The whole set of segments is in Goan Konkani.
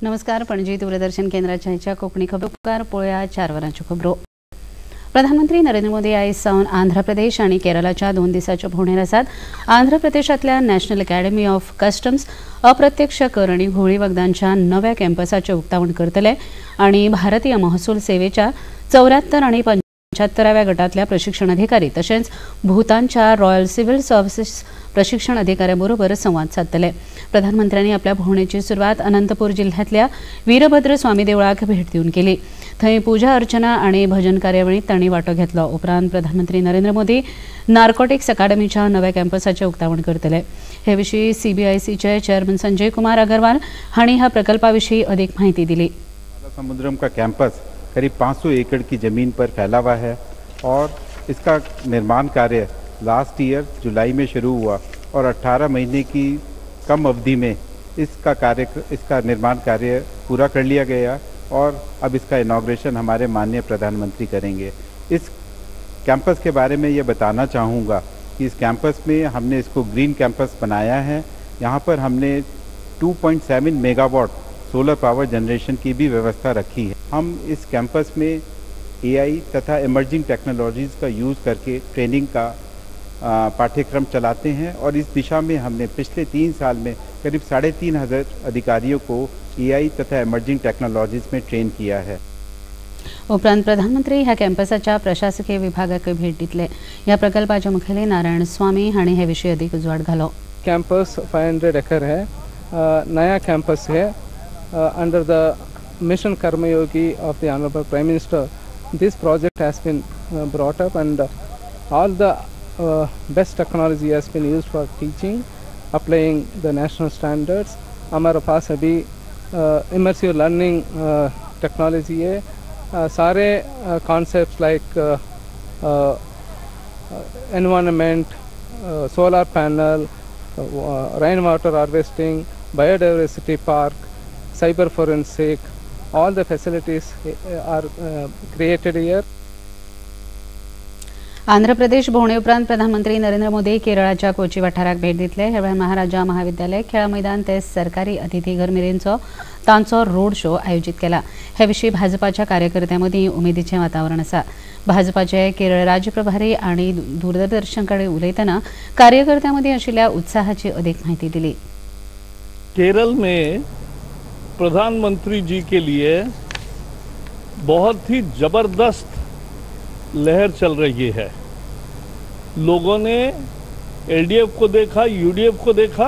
नमस्कार, पणजी दूरदर्शन केंद्राच्या ह्या कोंकणी खबरो उपकार पळोवया 4 वरांच्यो खबरो. प्रधानमंत्री नरेंद्र मोदी आयज सावन आंध्र प्रदेश आनी केरळाच्या 2 दिसांच्यो भोंवडेर आसात. आंध्र प्रदेशांतल्या नॅशनल अकॅडमी ऑफ कस्टम्स अप्रत्यक्ष कर आनी घोळी वखदांच्या नव्या कॅम्पसाचें उक्तावण करतले आनी भारतीय महसूल सेवेच्या 74 आनी 75व्या गटांतल्या प्रशिक्षण अधिकारी तशेंच भूतानच्या रॉयल सिव्हिल सर्व्हिसेस प्रशिक्षण अधिकाऱ्यांबरोबर संवाद सादतले. प्रधानमंत्र्यांनी आपल्या भोंवडेची सुरवात अनंतपूर जिल्ह्यांतल्या वीरभद्र स्वामी देवळाक भेट दिवन केली. थंय पूजा अर्चना आनी भजन कार्यावळींत तांणी वांटो घेतलो. उपरांत प्रधानमंत्री नरेंद्र मोदी नार्कोटिक्स अकादमीच्या नव्या कॅम्पसाचें उक्तावण करतले. हे विशीं सीबीआयसीचे चेअरमन संजय कुमार अगरवाल हांणी ह्या प्रकल्पा विशीं अधिक माहिती दिली. समुद्रम का कैंपस करीब 500 एकड़ की ज़मीन पर फैला हुआ है और इसका निर्माण कार्य लास्ट ईयर जुलाई में शुरू हुआ और 18 महीने की कम अवधि में इसका निर्माण कार्य पूरा कर लिया गया और अब इसका इनॉग्रेशन हमारे माननीय प्रधानमंत्री करेंगे। इस कैंपस के बारे में ये बताना चाहूँगा कि इस कैंपस में हमने इसको ग्रीन कैंपस बनाया है। यहाँ पर हमने 2.7 मेगावाट सोलर पावर जनरेशन की भी व्यवस्था रखी है। हम इस कैंपस में एआई तथा इमर्जिंग टेक्नोलॉजीज़ का यूज़ करके ट्रेनिंग का पाठ्यक्रम चलाते हैं और इस दिशा में हमने पिछले 3 साल में करीब 3500 अधिकारियों को एआई तथा इमर्जिंग टेक्नोलॉजीज़ में ट्रेन किया है. उपरांत प्रधानमंत्री ह्या कॅम्पसाच्या प्रशासकीय विभागाक भेट दितले. ह्या प्रकल्पाचे मुखेली नारायण स्वामी हांणी हे विशीं अधिक उजवाड घालो. कैंपस 500 एकड़ है, नया कैंपस है. Under the mission Karmayogi of the Honorable Prime Minister, this project has been brought up and all the best technology has been used for teaching, applying the national standards. हमारे पास अभी immersive learning technology है. सारे concepts like environment, solar panel, rainwater harvesting, biodiversity park, cyber forensic, all the facilities are created here. Andhra Pradesh भोंवडे उपरांत प्रधानमंत्री नरेंद्र मोदी केरळाच्या कोची वाठाराक भेट दितले. ह्या वेळार महाराजा महाविद्यालय खेळा मैदान ते सरकारी अतिथी घर मेरेनचो तांचो रोड शो आयोजीत केला. हे विशीं भाजपाच्या कार्यकर्त्यां मदीं उमेदीचें वातावरण आसा. भाजपाचे केरळ राज्य प्रभारी आनी दूरदर्शन कडेन उलयतना कार्यकर्त्यां मदीं आशिल्ल्या उत्साहाची अधिक माहिती दिली. केरळ में प्रधानमंत्री जी के लिए बहुत ही जबरदस्त लहर चल रही है. लोगों ने एलडीएफ को देखा, यूडीएफ को देखा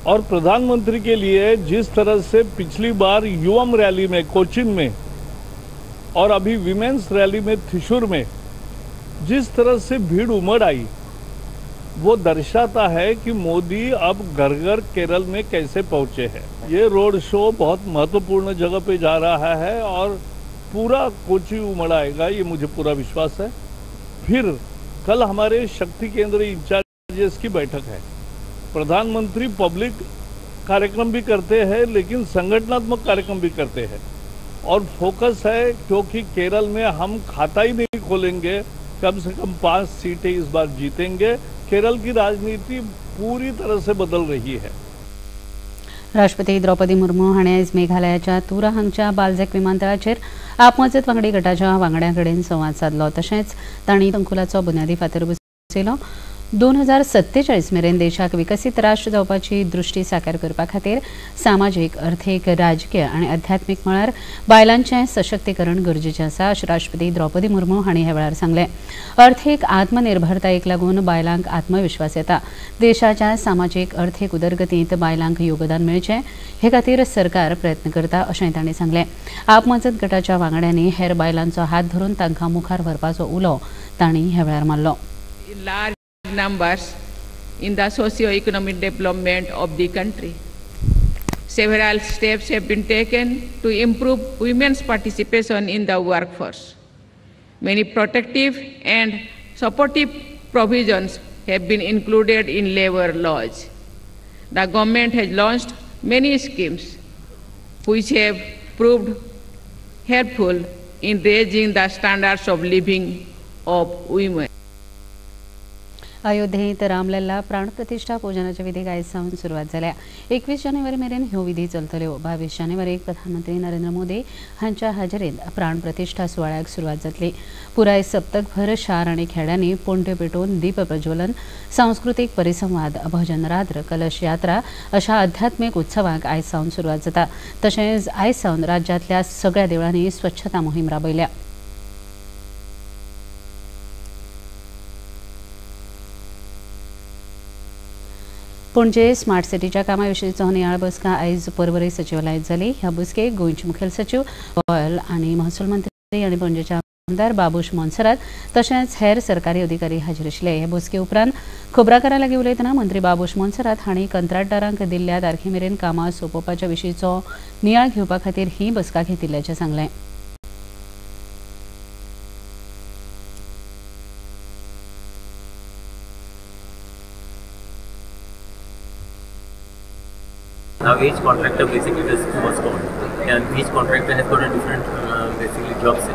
और प्रधानमंत्री के लिए जिस तरह से पिछली बार युवम रैली में कोचिन में और अभी विमेंस रैली में थ्रिशूर में जिस तरह से भीड़ उमड़ आई, वो दर्शाता है कि मोदी अब घर घर केरल में कैसे पहुंचे हैं. ये रोड शो बहुत महत्वपूर्ण जगह पे जा रहा है और पूरा कोची उमड़ आएगा, ये मुझे पूरा विश्वास है. फिर कल हमारे शक्ति केंद्र इंचार्जेस की बैठक है. प्रधानमंत्री पब्लिक कार्यक्रम भी करते हैं लेकिन संगठनात्मक कार्यक्रम भी करते हैं और फोकस है क्योंकि केरल में हम खाता ही नहीं खोलेंगे, कम से कम 5 सीटें इस बार जीतेंगे. केरल की राजनीति पूरी तरह से बदल रही है. राष्ट्रपती द्रौपदी मुर्मू हांणी आयज मेघालयाच्या तुरा हांगच्या बालझॅक विमानतळाचेर आपमजत वांगडी गटाच्या वांगड्यां कडेन संवाद सादलो. तशेंच तांणी संकुलाचो बुन्यादी फातर बसयलो. 2047 मेरेन देशाक विकसीत राष्ट्र जावपाची दृश्टी साकार करपा खातीर सामाजीक, अर्थीक, राजकीय आनी अध्यात्मीक मळार बायलांचें सशक्तीकरण गरजेचें आसा अशें राष्ट्रपती द्रौपदी मुर्मू हांणी ह्या वेळार सांगलें. अर्थीक आत्मनिर्भरतायेक लागून बायलांक आत्मविश्वास येता. देशाच्या सामाजीक अर्थीक उदरगतींत बायलांक योगदान मेळचें हे खातीर सरकार प्रयत्न करता अशेंय तांणी सांगलें. आपमजत गटाच्या वांगड्यांनी हेर बायलांचो हात धरून तांकां मुखार व्हरपाचो उलो तांणी ह्या वेळार मारलो. Numbers in the socio-economic development of the country. Several steps have been taken to improve women's participation in the workforce. Many protective and supportive provisions have been included in labor laws. The government has launched many schemes which have proved helpful in raising the standards of living of women. अयोध्येत रामलल्ला प्राणप्रतिष्ठा पूजनाच्या विधीक आयज सावन सुरवात जाल्या. 21 जानेवारी मेरेन ह्यो विधी चलतल्यो. 22 जानेवारीक प्रधानमंत्री नरेंद्र मोदी हांच्या हाजेरीत प्राणप्रतिष्ठा सुवाळ्याक सुरवात जातली. पुराय सप्तकभर शार आनी खेड्यांनी पणट्यो पेटोवन दीप प्रज्वलन, सांस्कृतीक परिसंवाद, भजन रात्र, कलश यात्रा अशा आध्यात्मीक उत्सवांक आयज सावन सुरवात जाता. तशेंच आयज सावन राज्यांतल्या सगळ्या देवळांनी स्वच्छता मोहीम राबयल्या. पणजे स्मार्ट सिटीच्या कामा विशींचो नियाळ बसका आयज पर्वरी सचिवालयांत जाली. ह्या बसकेक गोंयचे मुखेल सचिव गोयल आनी महसूल मंत्री आनी पणजेचे आमदार बाबूश मोन्सेरात तशेंच हेर सरकारी अधिकारी हाजीर आशिल्ले. हे बसके उपरांत खबराकारां लागीं उलयतना मंत्री बाबूश मोन्सेरात हांणी कंत्राटदारांक दिल्ल्या तारखे मेरेन कामां सोंपोवपाच्या विशींचो नियाळ घेवपा खातीर ही बसका घेतिल्ल्याचें सांगलें. Now each contractor basically was called, and each contractor has got a different basically jobs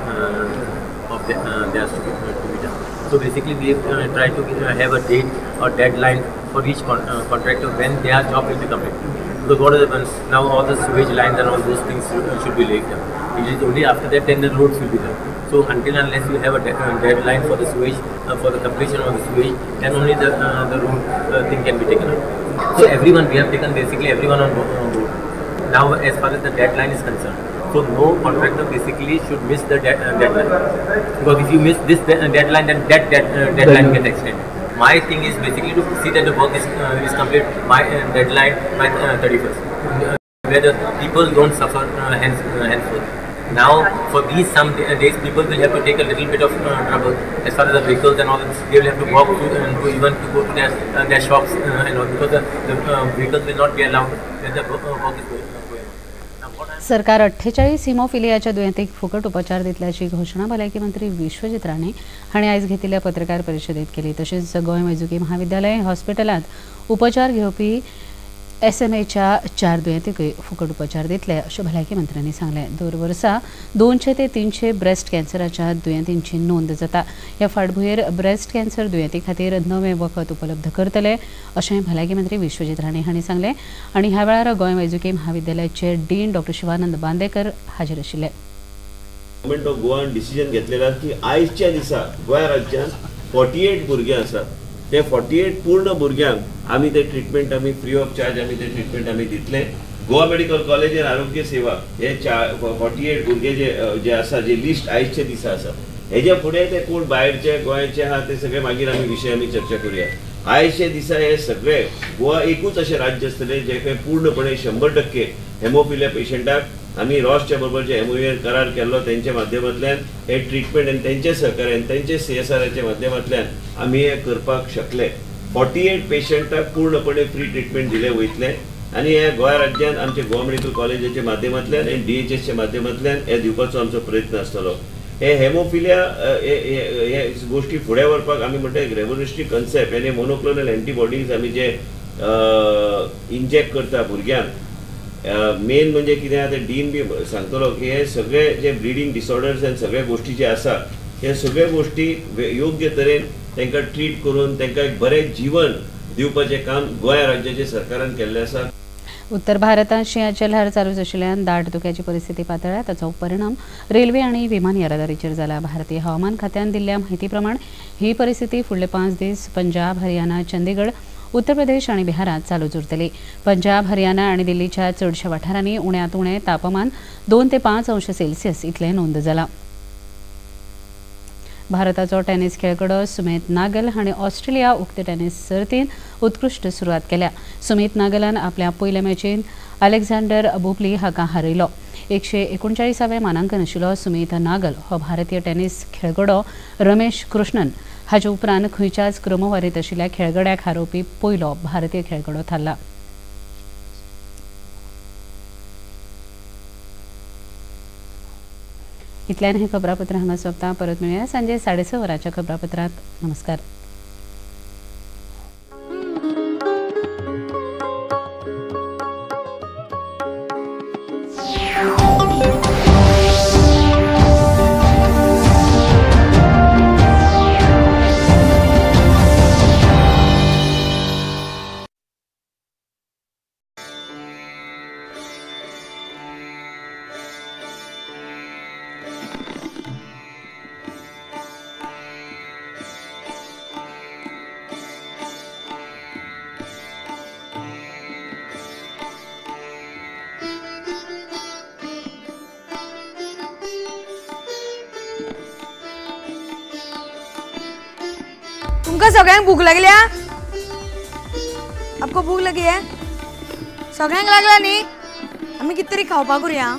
of theirs to be done. So basically we have tried to have a date or deadline for each contractor when their job will be completed. Because what happens now, all the sewage lines and all those things should be laid down. It is only after that then the roads will be done. So until unless you have a deadline for the sewage, for the completion of the sewage, then only the road thing can be taken up. So everyone, we have taken basically everyone on board. Now as far as the deadline is concerned, so no contractor basically should miss the deadline. Because if you miss this deadline, then that deadline gets extended. My thing is basically to see that the work is complete by deadline by 31st, where the people don't suffer henceforth. Now for these some days people will have to take a little bit of trouble as far as the vehicles and all. They will have to walk to even to go to their shops and all, because the vehicles will not be allowed when the work is going on. सरकार 48 हिमोफिलियाच्या दुयेंतीक फुकट उपचार दितल्याची घोशणा भलायकी मंत्री विश्वजीत राणे हांणी आयज घेतिल्ल्या पत्रकार परिशदेत केली. तशेंच गोंय वैजकी महाविद्यालय हॉस्पिटलांत उपचार घेवपी एसएमएच्या 4 दुयेंतीकूय फुकट उपचार दितले अशें भलायकी मंत्र्यांनी सांगलें. दर वर्सा 200 ते 300 ब्रेस्ट कॅन्सराच्या दुयेंतींची नोंद जाता. ह्या फाटभुंयेर ब्रेस्ट कॅन्सर दुयेंती खातीर नवें वखद उपलब्ध करतले अशें भलायकी मंत्री विश्वजीत राणे हांणी सांगलें. आनी ह्या वेळार गोंय वैजकी महाविद्यालयाचे डीन डॉक्टर शिवानंद बांदेकर हाजीर आशिल्ले. गव्हर्मेंट ऑफ गोवान डिसिजन घेतलेला की आयच्या दिसा गोंय राज्यांत 48 भुरगे आसात, ते 48 पूर्ण भुरग्यांक आमी ते ट्रिटमेंट आमी फ्री ऑफ चार्ज आमी ते ट्रिटमेंट आमी दितले. गोवा मेडिकल कॉलेज आनी आरोग्य सेवा हे 48 भुरगे जे जे आसा, जे लिस्ट आयचे दिसा आसा, हेज्या फुडें ते कोण भायरचे गोंयचे आहा ते सगळे मागीर आमी विशय आमी चर्चा करुया. आयचे दिसा हे सगळे गोवा एकूच अशें राज्य आसतलें जे खंय पूर्णपणे 100% हेमोफिलिया पेशंटाक आमी रॉसच्या बरोबर जे एमओयून करार केल्लो तेंच्या माध्यमांतल्यान हे ट्रिटमेंट आनी तेंचे सहकार्यान तेंचे सीएसआराच्या माध्यमांतल्यान आमी हे करपाक शकले. 48 पेशंटाक पूर्णपणे फ्री ट्रिटमेंट दिले वयतले आनी ह्या गोंय राज्यान आमचे गोवा मेडिकल कॉलेजाच्या माध्यमांतल्यान आनी डीएचएसच्या माध्यमांतल्यान हे दिवपाचो आमचो प्रयत्न आसतलो. हे हेमोफिलिया हे गोश्टी फुडें व्हरपाक आमी म्हणटा एक रेवोल्युशनरी कन्सेप्ट आनी मोनोक्लोनल एंटीबॉडीज आमी जे इंजेक्ट करता भुरग्यांक, मेन म्हणजे कितें आहा तें डीन बी सांगतलो की हे सगळे जे ब्लिडींग डिसऑर्डर्स आनी सगळे गोश्टी जे आसा हे सगळे गोश्टी योग्य तरेन तांकां ट्रीट करून तांकां एक बरें जीवन दिवपाचें काम गोंय राज्याच्या सरकारान केल्लें आसा. उत्तर भारतांत शिंयाचें ल्हार चालूच आशिल्ल्यान दाट धुक्याची परिस्थिती पातळ्ळ्या. ताचो परिणाम रेल्वे आनी विमान येरादारीचेर जाला. भारतीय हवामान खात्यान दिल्ल्या म्हायती प्रमाण ही परिस्थिती फुडले 5 दीस पंजाब, हरियाणा, चंदीगड, उत्तर प्रदेश आनी बिहारांत चालूच उरतली. पंजाब, हरियाणा आनी दिल्लीच्या चडशा वाठारांनी उण्यांत उणें तापमान 2 ते 5 अंश सेल्सियस इतलें नोंद जालां. भारताचो टेनिस खेळगडो सुमित नागल हाणें ऑस्ट्रेलिया उक्ते टेनिस सर्तींत उत्कृश्ट सुरवात केल्या. सुमित नागलान आपल्या पयल्या मॅचींत अलेक्झांडर बुबली हाका हारयलो. 139व्या मानांकन आशिल्लो सुमित नागल हो भारतीय टेनिस खेळगडो रमेश कृष्णन हाचे उपरांत खंयच्याच क्रमवारीत आशिल्ल्या खेळगड्याक हारोवपी पयलो भारतीय खेळगडो थारला. इतल्यान हें खबरापत्र हांगा सोंपता. परत मेळुया सांजे 6:30 वरांच्या खबरापत्रांत. नमस्कार. तुमकां सगळ्यांक भूक लागल्या? आपको भूक लगी है? सगळ्यांक लागला न्ही? आमी कितें तरी खावपाक करुया.